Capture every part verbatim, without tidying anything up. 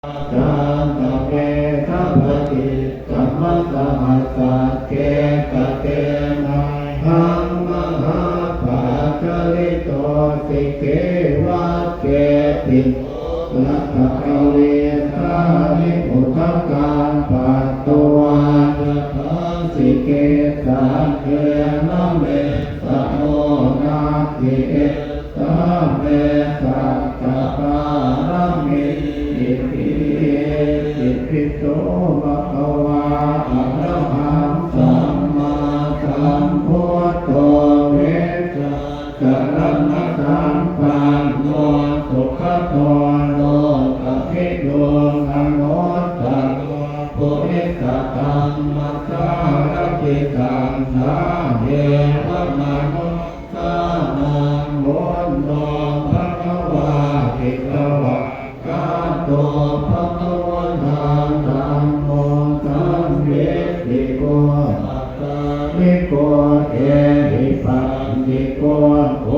Jātaveda paṭikkamasahasacce kate mayhaṃ mahāpajjalito sikhe vajjeti soḷasa kavīsāni udakaṃ patvā yathā sikhe sallena me samo natthi e sā me satta pāramīti. Itipi so bhagavā arahaṃ sammāsambuddho vijjācaraṇasampanno sugato lokavidū anuttaro purisadammasārathi satthā devamanussānaṃ buddho bhagavāti. Svākkhāto bhagavatā dhammo sandiṭṭhiko akāliko ehipassiko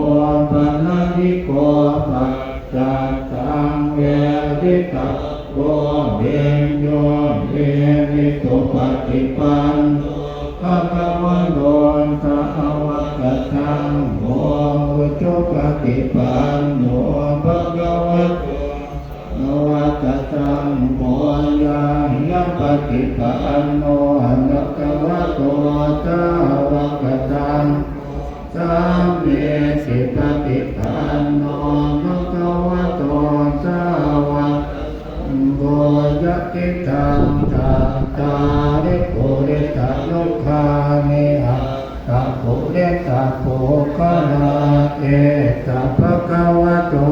opanayiko paccattaṃ veditabbo viññūhīti. Supaṭipanno bhagavato sāvakasaṅgho, ujupaṭipanno bhagavato sāvakasaṅgho, ñāyapaṭipanno bhagavato sāvakasaṅgho, sāmīcipaṭipanno bhagavato sāvakasaṅgho, yadidaṃ cattāri purisayugāni aṭṭha purisapuggalā, esa bhagavato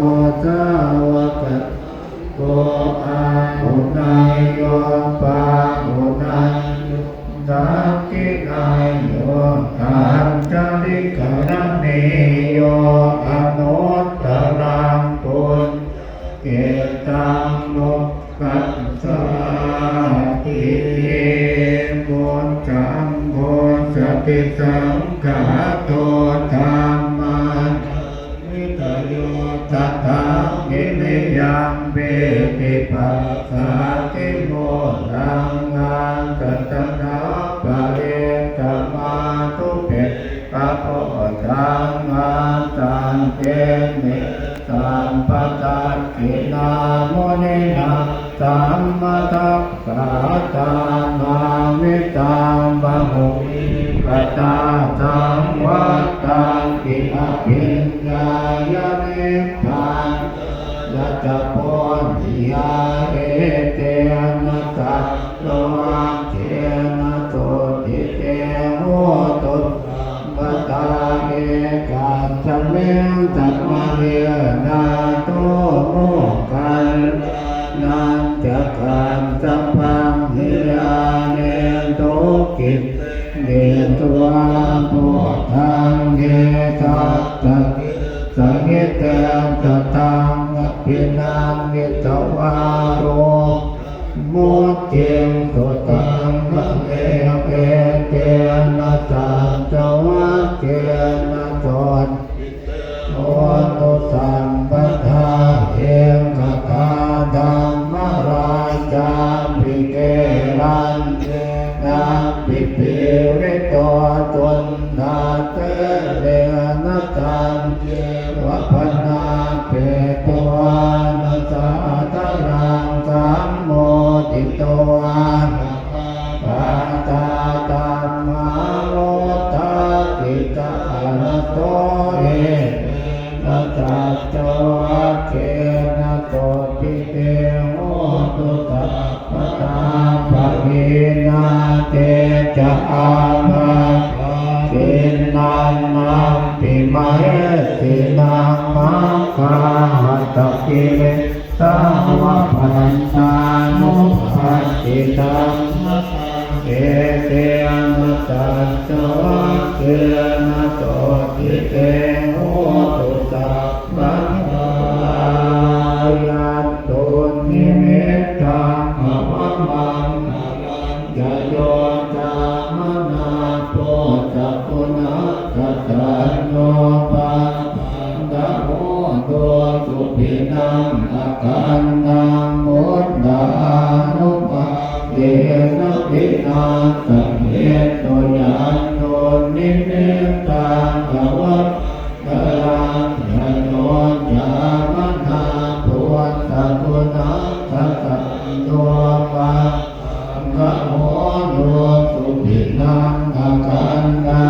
sāvakasaṅgho, āhuneyyo pāhuneyyo dakkhiṇeyyo añjalikaraṇīyo anuttaraṃ puññakkhettaṃ lokassāti. Bojjhaṅgo satisaṅkhāto dhammānaṃ vicayo tathā viniyaṃ pītipassaddhi mudhaṃ āsadanā parikkhamā. Dubbhikkhā bojjhaṅgā saccaṃ vihāya taṃ padakkhiṇaṃ muninā sammadakkhātā bhāvitā bahulīkatā saṃvattanti abhiññāya nibbānāya ca bodhiyā. Etena saccavajjena sotthi te hotu sabbadā. Ekasmiṃ samaye nātho moggallānañca kassapaṃ gilāne dukkhite ṅetvā modane satta desayi. Te ca taṃ abhinanditvā rogā mucciṃsu taṅkhaṇe. Etena saccavajjena sotthi te hotu sabbadā. Ekadā dhammarājāpi gelaññenābhi pīḷito cundattherena taññeva bhaṇāpetvāna sādaraṃ sammoditvāna pādā dhammā vuṭṭhāsi sāraso. Etena saccavajjena sotthi te hotu sabbadā. Pahīnā te ca ābādhā tiṇṇannampi mahesinaṃ maggāhatakilesā va pattānuppattidhammataṃ. Etena saccavajjena sotthi te hotu sabbadā. Yandunnimittaṃ avamaṅgalañca yo cāmanāpo sakuṇassa saddo pāpaggaho dussupinaṃ akantaṃ vuṭṭhā Garo no supinaṃ akandā